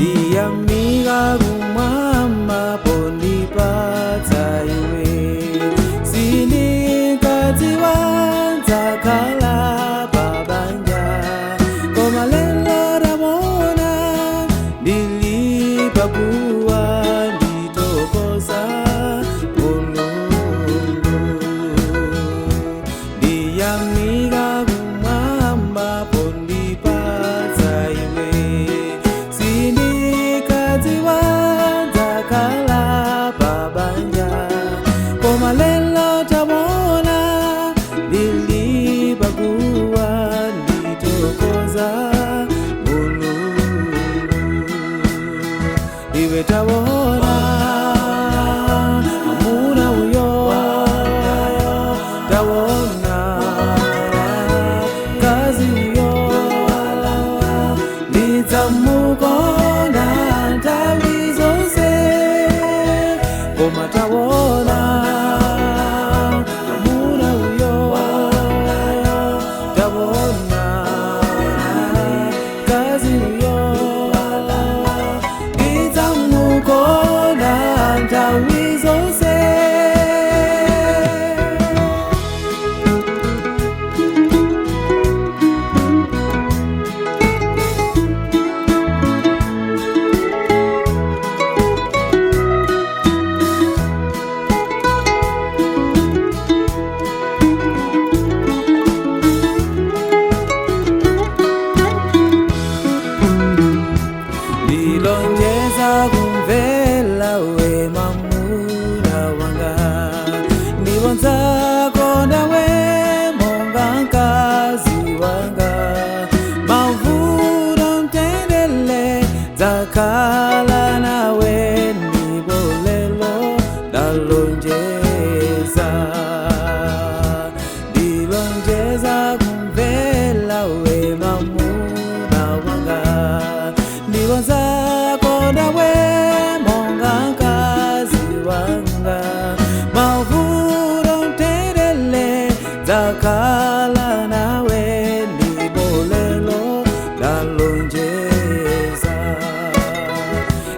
Ndiyamika kumwamba pondipatsa iwe. Sindinkadziwa ndzakhala pabanja, koma lero taona ndili paguwa ndithokoza Mulungu. Ndiyamika kumwamba pondipatsa iwe. Sindinkadziwa ndzakhala pabanja, koma lero taona ndili paguwa ndithokoza Mulungu. Iwe taona mwamuna uyo, taona mkazi uyo, ndidzamukonda nthawi zonse. Koma taona mwamuna uyo, taona mkazi uyo, ndidzamukonda nthawi zonse. Ndilonjeza kumvera we mwamuna wanga, ndipo ndzakonda we monga mkazi wanga. Mavuto mtendere dzakhala nawe, ndipo lero ndalonjeza. Ndilonjeza kumvera we mwamuna wanga, ndipo ndzakonda we monga mkazi wanga. Mavuto mtendere dzakhala nawe, ndipo lero ndalonjeza.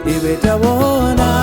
Iwe taona.